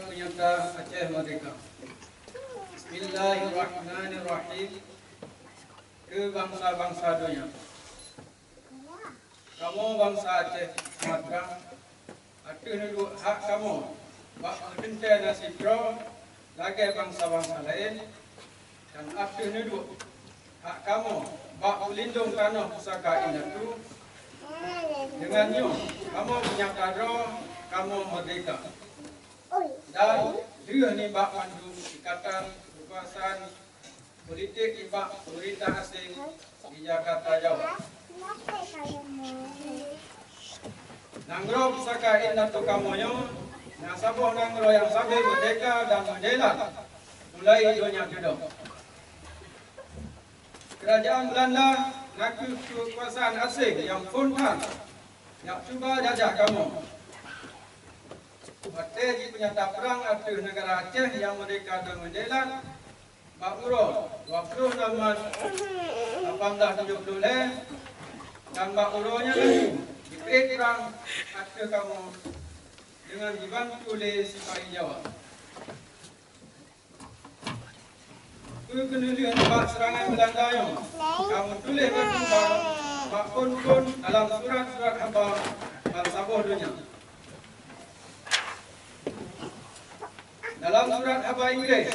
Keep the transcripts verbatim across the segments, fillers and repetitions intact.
Peunyata Aceh Merdeka. Bismillahirrahmanirrahim. Keu bansa-bansa donya. Kamoe bansa Aceh Sumatra, ateueh neuduek hak kamoe bak meuteuntèe nasib droe lagèe bansa-bansa laén, dan ateueh neuduek hak kamoe bak meulindong tanoh pusaka indatu. Deungon nyoe, kamoe peunyata droe kamoe merdeka. Dan deuh nibak mandum ikatan keukuasaan politik nibak peumeurintah aséng di Jakarta, Jawa. Nanggroe pusaka indatu kamoe nyoe na saboh nanggroe nyang sabe merdeka dan meujalan mulai donya keudong. Keurajaan Beulanda nakeuh keukuasaan aséng nyang phon that nyang cuba jajah kamoe. Watèe jipeunyata prang ateueh neugara Aceh nyang merdeka dan meujalan, bak uroe dua ploh nam Maret lapan blaih tujoh ploh lhèe, dan bak uroe nyan laju jipeuék prang ateueh kamoe deungon jibantu lé sipahi Jawa. Peue keuneulheueh nibak seurangan Beulanda nyoe ka meutuléh bak, bak phon-phon dalam surat-surat haba ban saboh donya. Dalam surat haba Inggréh,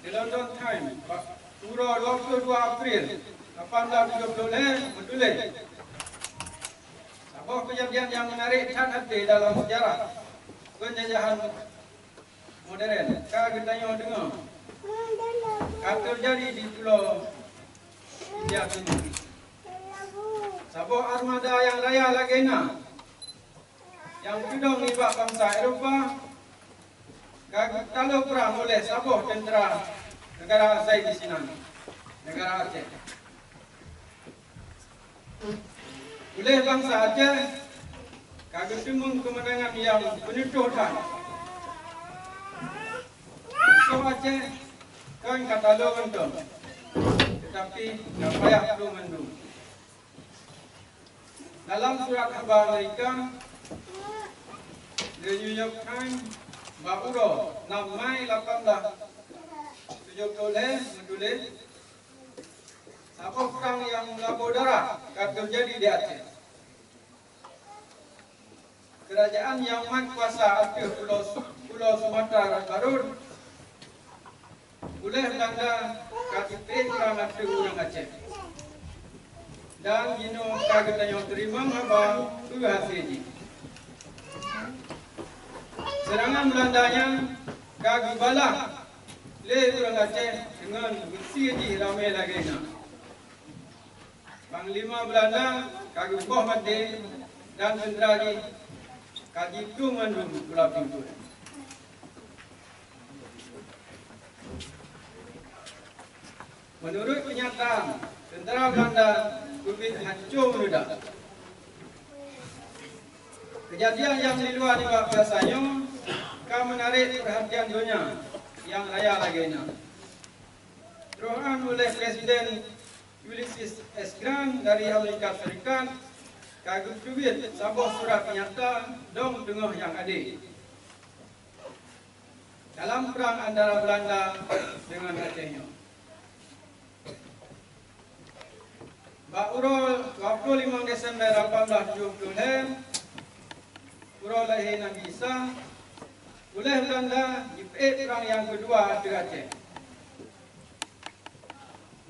The London Times, bak uroe dua ploh dua April lapan blaih tujoh ploh lhèe meutuléh, saboh keujadian nyang meunarek that até dalam seujarah peunjajahan modern ka geutanyoe deungoe ka teujadi di Pulo India Timur. Saboh armada nyang raya lagèe na nyang teudong nibak bansa Eropa ka geutalo prang oleh saboh teuntra neugara asai di sinan, neugara Aceh. Ulèh bansa Aceh ka geuteumeung keumeunangan nyang peunutôh that. Musoh Aceh kon ka talo mantong, teutapi ka payah keu mandum. Dalam surat haba Amerika, The New York Times, bak uroe nam Mai lapan blaih tujoh ploh lhèe meutuléh, saboh prang nyang meulabô darah ka teujadi di Aceh. Keurajaan nyang mat kuasa ateueh pulo, pulo Sumatra Barat, ulèh Beulanda ka jipeuék prang ateueh ureueng Aceh. Dan jinoe ka geutanyoe teurimong haba peue hasé jih. Seurangan Beulanda nyan ka geubalah lé ureueng Aceh deungon geusie jih ramé lagèe na. Panglima Beulanda ka geuboh maté dan teuntra jih ka jitueng mandum u lapinan. Meunurot peunyataan, teuntra Beulanda keubiet hanco meuleudak. Keujadian nyang diluwa nibak biasa nyoe ka meunarek peurhatian donya nyang raya lagèe na. Troh nyan ulèh Presiden Ulysses S Grant dari Amerika Serikat ka geuteubiet saboh surat nyata dong teungoh nyang adé dalam prang antara Beulanda deungon Aceh nyoe. Bak uroe dua ploh limong Desember lapan blaih tujoh ploh lhèe, uroe lahé Nabi Isa, ulèh Beulanda jipeuék prang nyang keudua ateueh Aceh.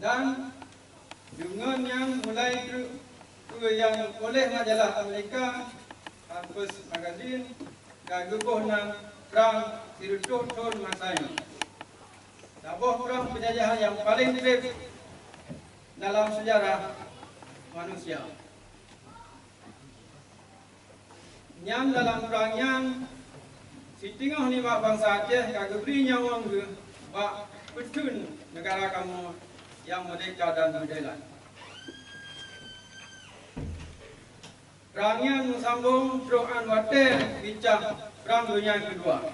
Dan deungon nyan mulai treuk peue nyang ulèh majalah Amerika Harper's Magazine ka geuboh nan prang sireutôh thôn masa nyoe. Saboh prang peunjajahan nyang paleng treb dalam seujarah manusia. Nyan dalam prang nyan, siteungoh nibak bansa Aceh ka geubri nyawöng geuh bak peutheun neugara kamoe nyang meurdehka dan meujalan. Prang nyan meusambong trok 'an watèe bincang Prang Donya Keudua.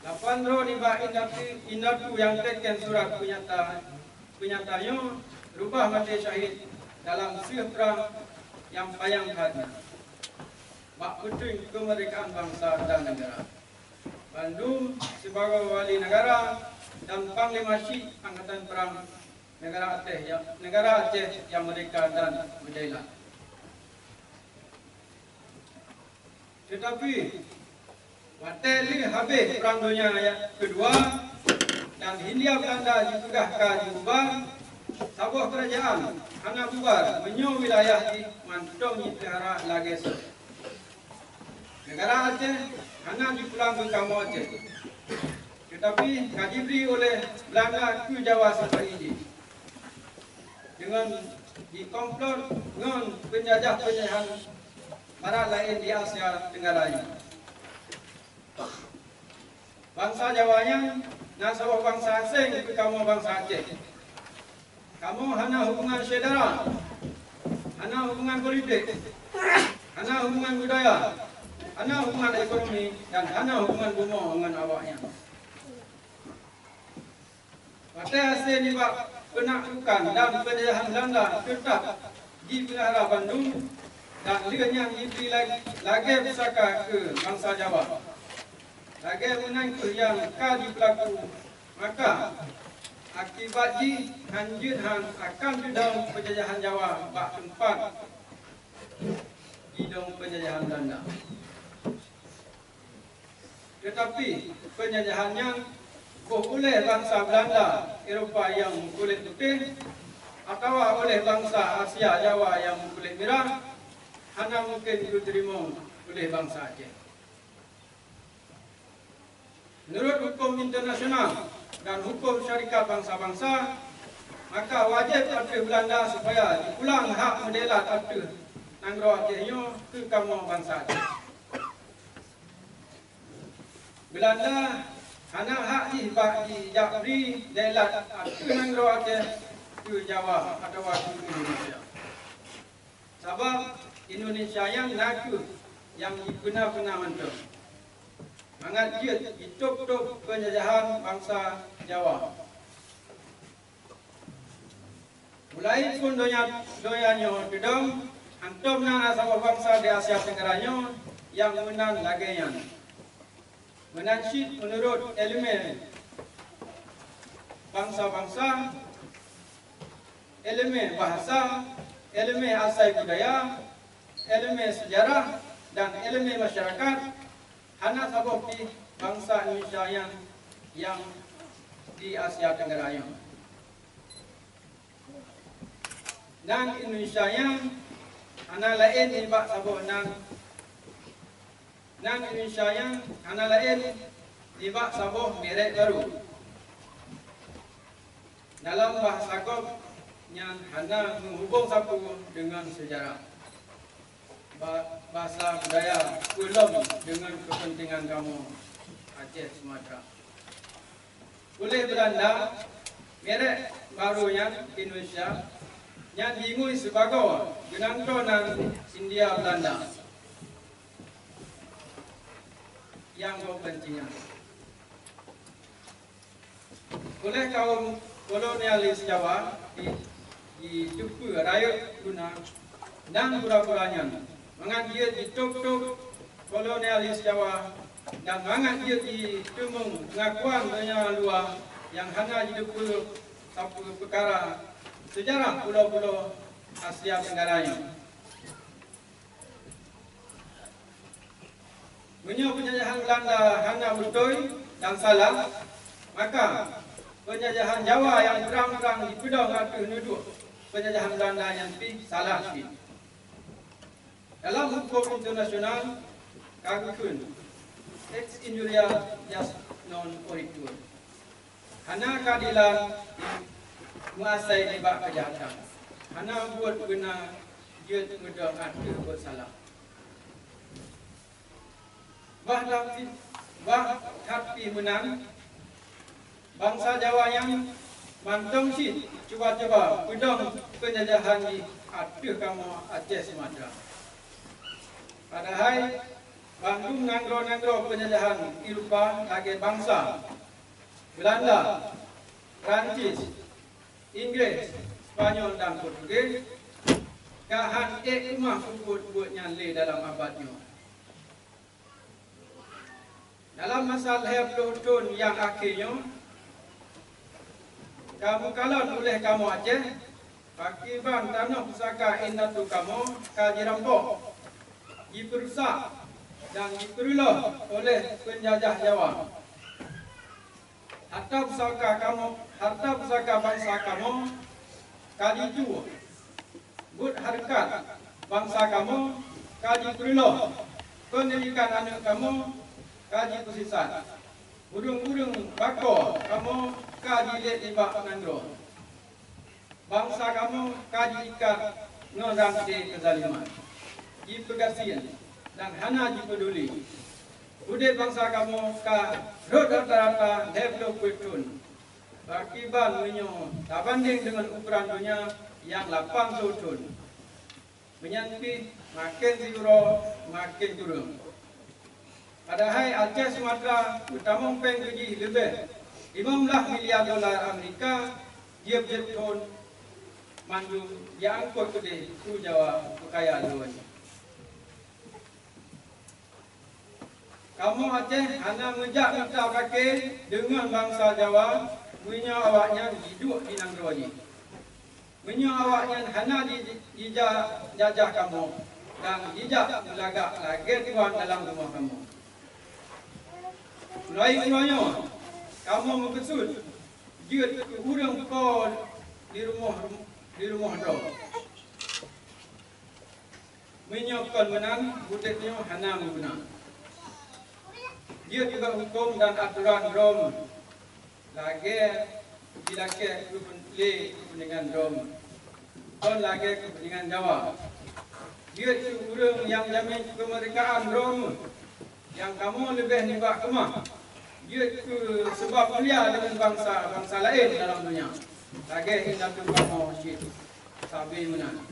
Lapan droe nibak indatu, indatu nyang teuken surat peunyata, peunyata nyoe reubah maté syahid dalam seueh prang nyang panyang that nyan. bak peutueng keumeurdekaan bansa dan neugara. Bandum sibagoe wali neugara dan Panglima Syik Angkatan Perang Neugara Aceh ya, neugara Aceh nyang meurdeka dan meudela. Teutapi, watée lheueh habéh Prang Donya nyang keudua dan Hindia Beulanda jipeugah ka jibubar, saboh keurajeuen hana bubar meunyoe wilayah jih mantong jipeuhara lagée soe. Neugara Aceh hana jipulang keu kamoe Aceh, teutapi ka jibri uléh Beulanda keu Jawa sipa-i jih, deungon jikomplot ngon peunjajah-peunjajahan barat laén di Asia Tenggara nyoe. Bansa Jawa nyan na saboh bansa aséng keu kamoe bansa Aceh. Kamoe hana hubungan syedara, hana hubungan politik, hana hubungan budaya, hana hubungan ekonomi, dan hana hubungan bumoe ngon awaknyan. Watée hase nibak peunaklukan dan peunjajahan Beulanda teutap jipeulahra bandum, dan lheueh nyan jibri la-, lagée pusaka keu bansa Jawa. Lagée meunan kheueh nyang ka jipeulaku, maka akibat jih han jeuet han akan teudong peunjajahan Jawa bak teumpat jidong peunjajahan Beulanda. Teutapi, peunjajahan nyan boh uléh bansa Beulanda Eropa nyang meukulét putéh atawa uléh bansa Asia Jawa nyang meukulét mirah hana mungken geuteurimong uléh bansa Aceh. Meunurot huköm internasional dan huköm syarikat bansa-bansa, maka wajéb ateueh Beulanda supaya jipulang hak meudela ateueh nanggroe Aceh nyoe keu kamoe bansa Aceh. Beulanda hana hak jih bak jijak bri dela ateueh nanggroe Aceh keu Jawa atawa keu Indonesia. Sabab Indonesia nyan na kheueh nyang jipeuna-peuna mantong, mangat jeuet jitôb-tôb peunjajahan bansa Jawa. Mulai phon donya, donya nyoe teudong, hántom na saboh bansa di Asia Tenggara nyoe nyang meunan lagée nyan. Meunan cit meunurot iéleumé bansa-bansa, iéleumé bahasa, iéleumé asai budaya, iéleumé seujarah, dan iéleumé masyarakat, hana saboh pih bansa Indonesia nyang, nyang di Asia Tenggara nyoe. Nan Indonesia nyan hana laén nibak saboh nan, nan Indonesia nyan hana laén nibak saboh merek barô. Dalam bahasa gob nyan hana meuhubong sapeue deungon seujarah, ba-, basa budaya, peulom deungon keupeuntengan kamoe Aceh Sumatra. Uléh Beulanda, merek barô nyan Indonesia, nyan jingui sibagoe geunantoe nan Hindia Beulanda nyang gob banci nyan. Uléh kaum kolonialis Jawa di jiteupeue rayeuk guna nan pura-pura nyan, mangat jeuet jitôb-tôb kolonialis Jawa dan mangat jeuet jiteumeung peungakuan donya luwa nyang hana jiteupeue sapeue peukara seujarah pulo-pulo Asia Tenggara nyoe. Meunyoe peunjajahan Beulanda hana beutôi dan salah, maka peunjajahan Jawa nyang trang-trang jipeudong ateueh neuduek peunjajahan Beulanda nyan pih salah cit. Dalam huköm internasional ka geukheun, ex injuria jus non oritur. Hana keuadilan meuasai nibak keujahatan. Hana buet beuna jeuet meudong ateueh buet salah. Bah that pih, bah that pih meunan, bansa Jawa nyan mantong cit cuba-cuba peudong peunjajahan jih ateueh kamoe Aceh Sumatra. Padahai bandum nanggroe-nanggroe peunjajahan Eropa lagée bansa Beulanda, Prancis, Inggréh, Spanyol dan Portugis ka han ék teuma peubuet buet nyan lé dalam abad nyoe. Dalam masa lhèe ploh thôn nyang akhé nyoe, ka meukalon uléh kamoe Aceh, pakriban tanoh pusaka indatu kamoe ka jirampok, jipeurusak, dan jipeureuloh uléh peunjajah Jawa. Harta pusaka kamoe, harta pusaka bansa kamoe ka jicue. Buet hareukat bansa kamoe ka jipeureuloh, peundidikan aneuk kamoe ka jipeusisat, ureuëng-ureuëng bako kamoe ka jilét nibak nanggroe. Bansa kamoe ka jiikat ngon ranté keuzaliman, jipeugasien, dan hana jipeuduli. Udeb bansa kamoe ka rhot rata-rata lhèe ploh peuet thôn. Pakriban meunyoe tabandeng deungon ukuran donya nyang lapan ploh thôn, meunyan pih maken siuroe maken kureueng. Padahai Aceh Sumatra geutamong péng keu jih leubeh limong blaih miliar dolar Amerika tieb-tieb thôn mandum jiangkot keudeh u Jawa peukaya droe nyoe. Kamoe Aceh hana meujak mita paké deungon bansa Jawa meunyoe awaknyan jiduek di nanggroe jih. Meunyoe awaknyan hana ji-, jija-, jajah kamoe dan jijak meulagak lagée tuan dalam rumoh kamoe. Meulayeue uroe nyoe, kamoe meukeusut jeuet keu ureuëng po di rumoh, di rumoh droe. Meunyoe kon meunan, udeb nyoe hana meuguna. Jeuet keu huköm dan atoran droe lagée jilakée keu lé keupeuntengan droe, kon lagée keupeuntengan Jawa. Jeuet keu ureuëng nyang jamin keumeurdekaan droe nyang kamoe leubeh nibak keumah, jeuet keu seubab mulia deungon bansa-bansa laén dalam donya, lagée indatu kamoe cit sabe meunan.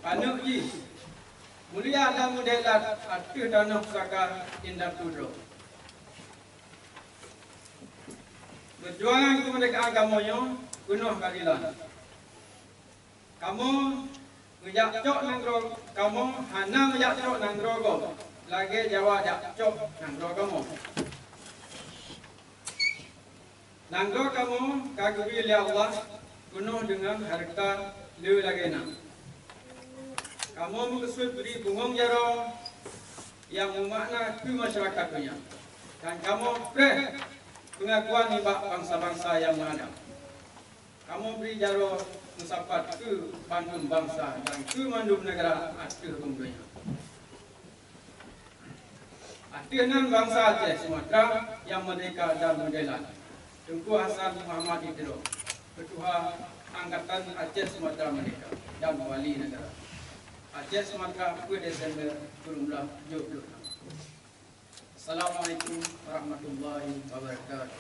Aneuk jih mulia dan meudèelat ateueh tanoh pusaka indatu droe. Peujuangan keumeurdekaan kamoe nyoe peunoh keuadilan. Kamoe meujak cok nanggroe, kamoe hana meujak cok nanggroe gob lagée Jawa jak cok nanggroe kamoe. Nanggroe kamoe ka geubri lé Allah peunoh deungon hareuta le lagée na. Kamoe meukeusut bri bungöng jaroe nyang meumakna keu masyarakat donya, dan kamoe preh peungakuan nibak bansa-bansa nyang meuadab. Kamoe bri jaroe meusapat keu bandum bansa dan keu mandum neugara ateueh rhueng donya. Ateueh nan bansa Aceh Sumatra nyang meurdeka dan meudèelat, Teungku Hasan Muhammad di Tiro, Keutuha Angkatan Aceh Sumatra Meurdeka dan Wali Neugara Aceh Sumatra, peuet Desember dua ribu tujuh belas. Assalamualaikum warahmatullahi wabarakatuh.